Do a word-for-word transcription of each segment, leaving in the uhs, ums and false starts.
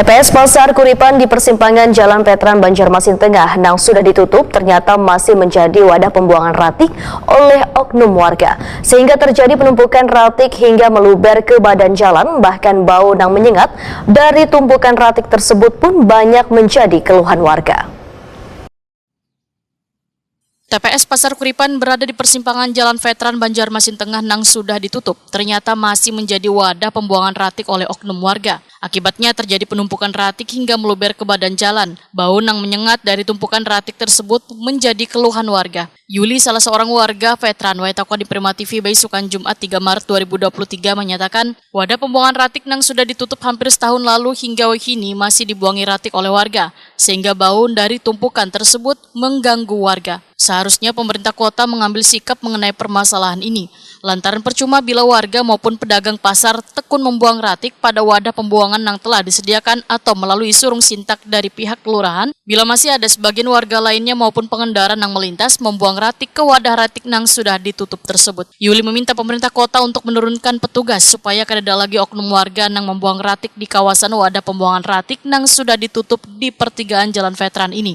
P S Pasar Kuripan di persimpangan Jalan Veteran Banjarmasin Tengah nang sudah ditutup ternyata masih menjadi wadah pembuangan ratik oleh oknum warga, sehingga terjadi penumpukan ratik hingga meluber ke badan jalan, bahkan bau nang menyengat dari tumpukan ratik tersebut pun banyak menjadi keluhan warga. T P S Pasar Kuripan berada di persimpangan Jalan Veteran Banjarmasin Tengah nang sudah ditutup, ternyata masih menjadi wadah pembuangan ratik oleh oknum warga. Akibatnya terjadi penumpukan ratik hingga meluber ke badan jalan. Bau nang menyengat dari tumpukan ratik tersebut menjadi keluhan warga. Yuli, salah seorang warga veteran, wayah takuan di Prima T V baisukan Jumat tiga Maret dua ribu dua puluh tiga, menyatakan wadah pembuangan ratik nang sudah ditutup hampir setahun lalu hingga wahini masih dibuangi ratik oleh warga, sehingga bau dari tumpukan tersebut mengganggu warga. Seharusnya pemerintah kota mengambil sikap mengenai permasalahan ini, lantaran percuma bila warga maupun pedagang pasar tekun membuang ratik pada wadah pembuangan yang telah disediakan atau melalui surung sintak dari pihak kelurahan, bila masih ada sebagian warga lainnya maupun pengendara yang melintas membuang ratik ke wadah ratik yang sudah ditutup tersebut. Yuli meminta pemerintah kota untuk menurunkan petugas supaya kadada lagi oknum warga yang membuang ratik di kawasan wadah pembuangan ratik yang sudah ditutup di pertigaan Jalan Veteran ini.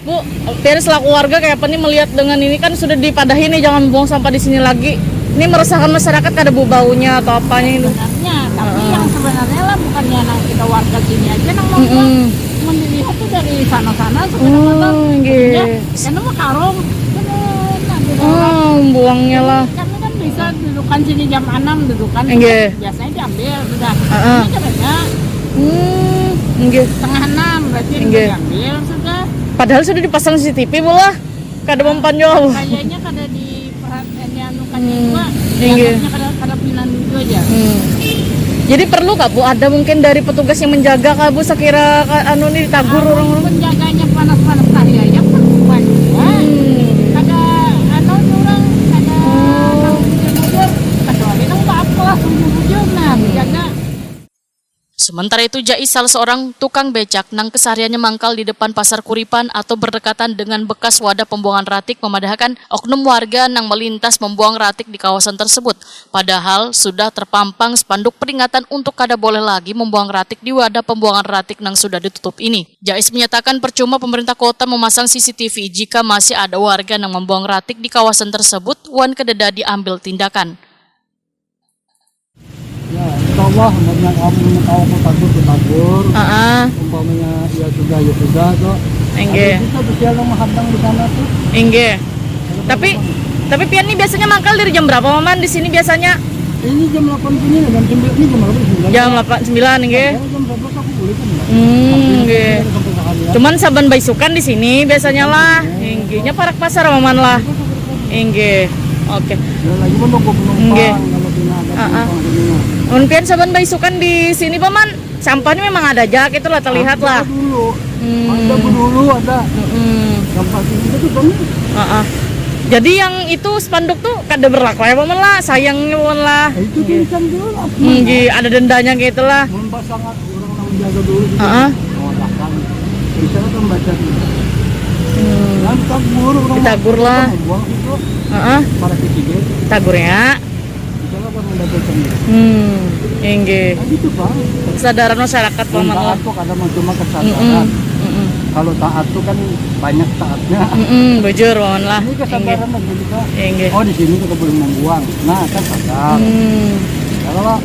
Bu, pian selaku warga kayak apa nih melihat dengan ini, kan sudah dipadahi nih jangan buang sampah di sini lagi. Ini meresahkan masyarakat, kada bu baunya atau apanya ini? Sebenarnya, tapi yang sebenarnya lah bukannya nang kita warga sini aja nang mau buang. Mm-mm. Mun dilihat tuh dari sana-sana sepeda motor. Oh, nggih. Ya, karena mah karung. Bener, nah, di dalam. Oh, buangnya lah. Kami kan bisa dudukan sini jam enam dudukan. Nggih. Biasanya diambil sudah. Heeh. Ini kan ada. Hmm, nggih. Setengah enam berarti. Nggih. Diambil sudah. Padahal sudah dipasang C C T V, Bu lah. Kada mempan jua, Bu. Kayaknya kada diperhatian, anu, kan. Hmm, juga. Nggih. Anaknya kada, kada pinandu jua aja. Hmm. Jadi perlu kah, Bu, ada mungkin dari petugas yang menjaga kah, Bu, sekira ka-, anu nih ditagur orang-orang? Penjaganya panas-panas hari aja perlu jua. Hmm. Kada, anu, orang kada. Oh. Nang bujur-bujur, kecuali nang baap kelas bujur-bujur, nah, hmm, dijaga. Sementara itu, Jais, salah seorang tukang becak nang kesehariannya mangkal di depan Pasar Kuripan atau berdekatan dengan bekas wadah pembuangan ratik, memadahakan oknum warga nang melintas membuang ratik di kawasan tersebut, padahal sudah terpampang spanduk peringatan untuk kada boleh lagi membuang ratik di wadah pembuangan ratik nang sudah ditutup ini. Jais menyatakan percuma pemerintah kota memasang C C T V jika masih ada warga nang membuang ratik di kawasan tersebut wan kededa diambil tindakan. Ya, insya Allah, umpamanya kamu tahu aku tagur, aku tagur. Heeh. Umpamanya ya sudah, ya sudah, tuh. Inggih. Ada juga tuh siapa menghadang di sana tuh. Inggih. Tapi, tapi pian nih biasanya mangkal dari jam berapa, Maman, di sini biasanya? Ini jam delapan sini, jam sembilan, ini jam berapa? Sembilan. Jam delapan, sembilan, inggih. Jam sebelas aku boleh kan, ya? Hmm, inggih. Sampai sehari, ya. Cuman saban baisukan di sini biasanya lah. Inggih, nya parak pasar, Maman, lah. Inggih. Oke. Ya, lagi menunggu penumpang, inggih, kalau tidak ada, ah, ah, penumpang sini, nah. Mun pian saban baisukan di sini, Paman, sampahnya memang ada aja gitu lah, terlihat lah. Ada dulu. Hmm. Ada dulu, ada. Mm-mm. Sampah sini itu kan. Ah, ah. Jadi yang itu spanduk tuh kada berlaku ya, Paman, lah? Sayangnya, Paman, lah. Ya, itu tulisan dulu lah. Inggih, ada dendanya gitu lah. Mun pas sangat orang nang jaga dulu gitu. Heeh. Mengatakan, misalnya kan baca gitu. Hmm. Nah, ditagur orang. Ditagur lah. Membuang situ. Heeh. Para kecil. Ditagurnya. Misalnya kan membaca gitu. Hmm, inggih. Nah, gitu, Bang. Kesadaran masyarakat, Bang, taat tuh kadang cuma kesadaran. Mm-mm. Mm-mm. Kalau taat tuh kan banyak taatnya. Mm-mm, bujur, Bang, lah. Ini kesadaran aja kita. Inggih. Oh, di sini kita boleh membuang. Nah, kan sadar. Hmm. Ya, kalau